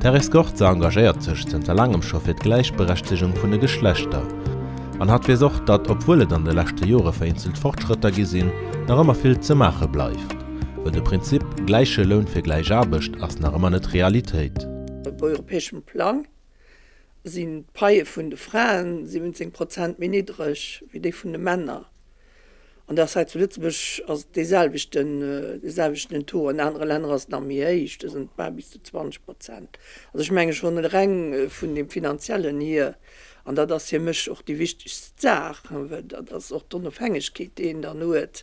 D'Therese Scorza engagéiert sech zënter laangem scho fir d'Gläichberechtegung vun de Geschlechter. An hatt weess och, datt, obwuel et an de leschte Jore vereenzelt Fortschrëtter gi sinn, nach ëmmer vill ze maache bleift. Well de Prinzip gläiche Loun fir gläich Aarbecht ass nach ëmmer net Realitéit. Op europäeschem Plang sinn d'Paie vun de Fraen 17 Prozent méi niddreg wéi déi vun de Männer. An dat ass hei zu Lëtzebuerg ass et deeselwechten, deeselwechten Taux. An anere Länner ass et nach méi héich, do sinn et bal bis zu 20 Prozent. Also ech menge schonn eleng vun deem Finanziellen hier, an dat ass fir mech och déi wichtegst Saach, well dat ass och d'Onofhängegkeet, déi een dann huet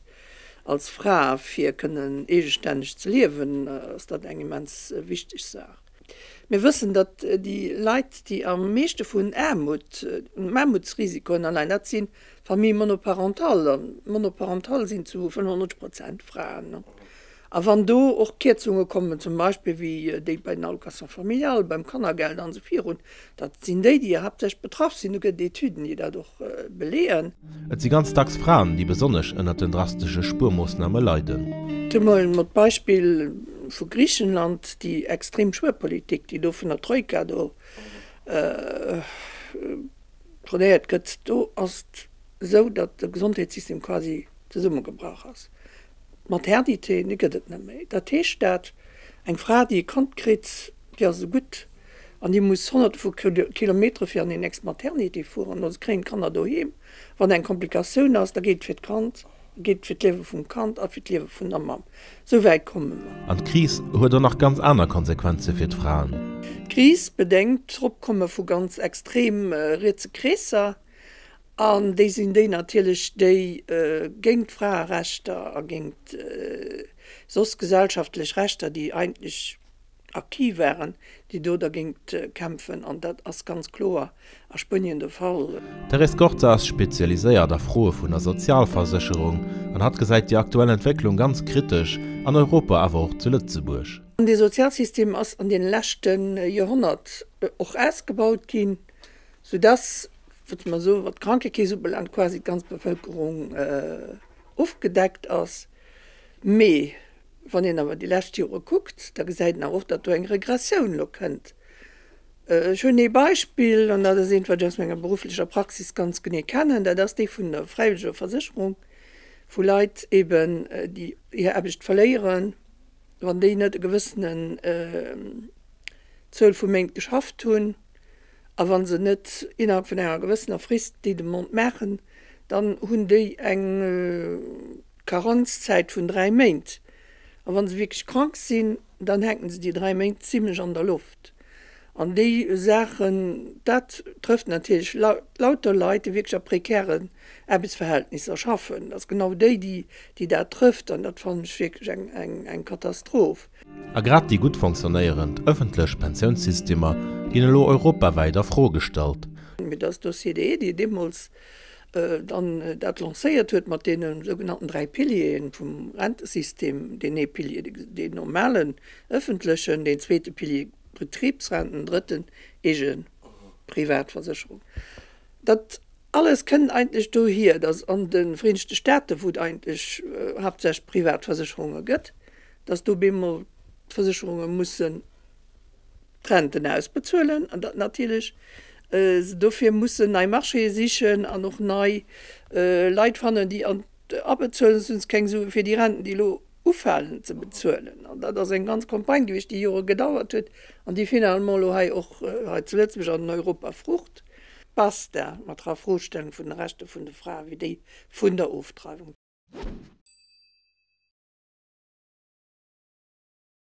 als Fra, fir kënnen eegestänneg ze liewen, ass dat eng immens wichteg Saach. Mir wëssen, datt déi Leit, déi am meeschte vun Aarmut, um Aarmutsrisiko ënnerleien, dat si Famille monoparentale. An monoparental sinn zu 95 Prozent Fraen. A wann do och Kierzunge kommen, zum Beispill wéi déi bei den Allocations familiales, beim Kannergeld an esou virun, dat sinn déi, déi haaptsächlech betraff sinn. Do gëtt et Etüden, déi dat och beleeën. Et si ganz dacks Fraen, déi besonnesch ënnert den drastesche Spuermoossname leiden. Do mol mat Beispill vu Griichenland, déi extrem Spuerpolitik, déi do vun der Troika do prônéiert gëtt, do ass et esou, datt de Gesondheetssystem quasi zesummegebrach ass. D'Maternité, déi gëtt et net méi. Dat heescht dat eng Fra, déi e Kand kritt, déi ass esou gutt an déi muss Honnerte vu Kilometere fir an déi nächst Maternité fueren oder se kréien d'Kanner doheem. Wann eng Komplikatioun ass, da geet et fir d'Kand, geet et fir d'Liewe vum Kand a fir d'Liewe vun der Mamm. Esou wäit komme mer. An d'Kris huet och nach ganz aner Konsequenze fir d'Fraen. D'Kris bedéngt d'Eropkomme vu ganz extrem rietse Kreesser. An déi sinn déi natierlech, déi géint d'Fraerechter a géint soss gesellschaftlech Rechter, déi eigentlech acquis waren, déi do dergéint kämpfen. An dat ass ganz kloer a Spuenien de Fall. D'Therese Scorza ass spezialiséiert a Froe vun der Sozialversécherung an hatt gesäit déi aktuell Entwécklung ganz kritesch, an Europa awer och zu Lëtzebuerg. Dee Sozialsystem ass an deene leschte Joerhonnert och ausgebaut ginn, soudass, wëllt mer soen, wat d'Krankekeess ubelaangt, quasi d'ganz Bevëlkerung ofgedeckt ass. Mee wann een awer déi lescht Jore kuckt, da gesäit een awer och, datt do eng Regressioun elo kënnt. Ech hunn ee Beispill, an dat ass eent, wat ech aus menger berufflecher Praxis ganz genee kennen, dat ass dee vun der fräiwëlleger Versécherung vu Leit eben, déi hir Aarbecht verléieren, wann déi net e gewëssenen Zuel vu Méint geschafft hunn. A wa se net innerhalb vun enger gewëssener Frist déi Demande maachen, dann hunn déi eng Karenzzäit vun 3 Méint. A wa se wierklech krank sinn, dann hänken se déi 3 Méint zimlech an der Loft. An déi Saachen, dat trëfft natierlech lauter Leit, déi wierklech a prekären Aarbechtsverhältnisser schaffen. Dat ass genau déi, déi dat trëfft. An dat fannen ech wierklech eng Katastroph. A grad déi gutt fonctionnéierend ëffentlech Pensiounssystemer ginn elo europawäit a Fro gestallt. Mee dat ass d'OCDE, déi deemools dann dat lancéiert huet mat deene sougenannten 3 Piliere vum Rentesystem, deen ee Pilier, deen normalen ëffentlechen, deen zweete Pilier Betribsrenten, den drëtten eege Privatversécherung. Dat alles kënnt eigentlech dohier, datt an de Vereenegte Staate, wou et eigentlech haaptsächlech Privatversécherunge gëtt, datt do bemol d'Versécherunge mussen d'Renten ausbezuelen an datt natierlech se dofir mussen nei Marchéë sichen an och nei Leit fannen, déi an abezuelen, soss hunn se keng Sue fir déi Renten, déi elo ufalen, ze bezuelen. An dat ass eng ganz Campagne gewiescht, déi Jore gedauert huet an déi finalement elo hei och hei zu Lëtzebuerg an an Europa Frucht. Basta mat der Afrostellung vun de Rechter vun de Frae wéi déi vun der Ofdreiwung.